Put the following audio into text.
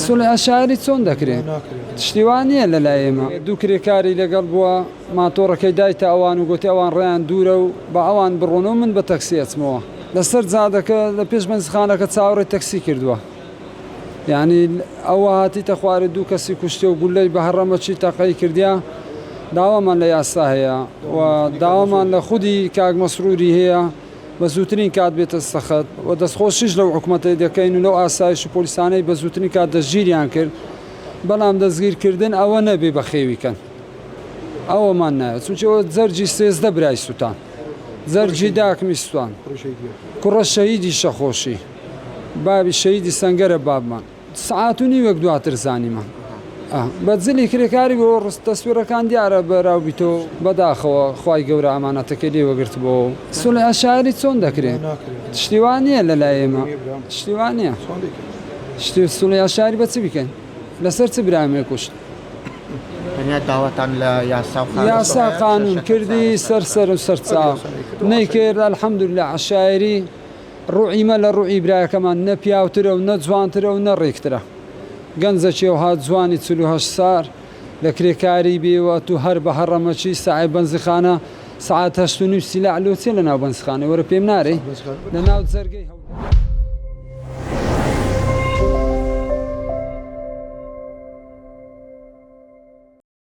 سوڵی عەشایەری چۆن دەکرێ؟ شتی وا نییە لە لای ئێمە. دوو کرێکاری لەگەڵ بووە، ماتۆڕەکەی دایتە ئەوان و گۆتی ئەوان ڕێیان دوورە و با ئەوان بڕۆن و من بە تەکسی ئەچمەوە. لەسەر جادەکە لە پێش بەنزیخانەکە چاوەڕێی تەکسی کردووە. یانی ئەوە هاتیتە خوارێ دوو کەسی کوشتیە و گوللەی بە هەڕەمەکی تەقەی کردیە. داوامان لە یاسا هەیە و داوامان لە خودی کاک مەسروری هەیە بە زووترین کات بێتە سەخت و دەستخۆشیش لەو حکومەتەی دەکەین و لەو ئاسایش و پۆلیسانەی بە زووترین کات دەستگیریان کرد، بەڵام دەستگیرکردن ئەوە نەبێ بەخێوی کەن ئەوەمان ناوێت چونکی ئەوە جەرگی 13 برای سوتان جەرگی داکمی سوتان کوڕە شەهیدی شەخۆشی بابی شەهیدی سەنگەرە بابمان. سەعات و نیوێک دواتر زانیمان بە جلی کرێکاری بۆ ڕست تەسویرەکان دیارە بەراو بیتۆ بەداخەوە خوای گەورە ئامانەتەکەی لێ وەگرتبۆوە سوڵی عەشایەری چۆن دەکرێ شتی وا نییە لە لای ئێمە شتی وا نییە شتی سوڵی عەشایەری بە چ بیکەین لەسەر چ برایم کوشت تەنیا داواتان لە یاسا و قانون یاسا قانون کردی سەر سەر و سەر چاو نەیکرد الحمدلله عەشایەری ڕوعی مە لە ڕوعی برایەکەمان نە پیاوترە و نە جوانترە و نە ڕێکترە. گەنجەکی ئەوها جوانی 48 سار لە کرێکاری بێ و ئەتوو هەر بە هەڕەمەکی سەعی بەنزیخانە سەعات هەشت و نیو سیلاح لۆ چیە لە ناو بەنزیخانەی وەرە پێم نارێی لە ناو جەرگەی هەولێر.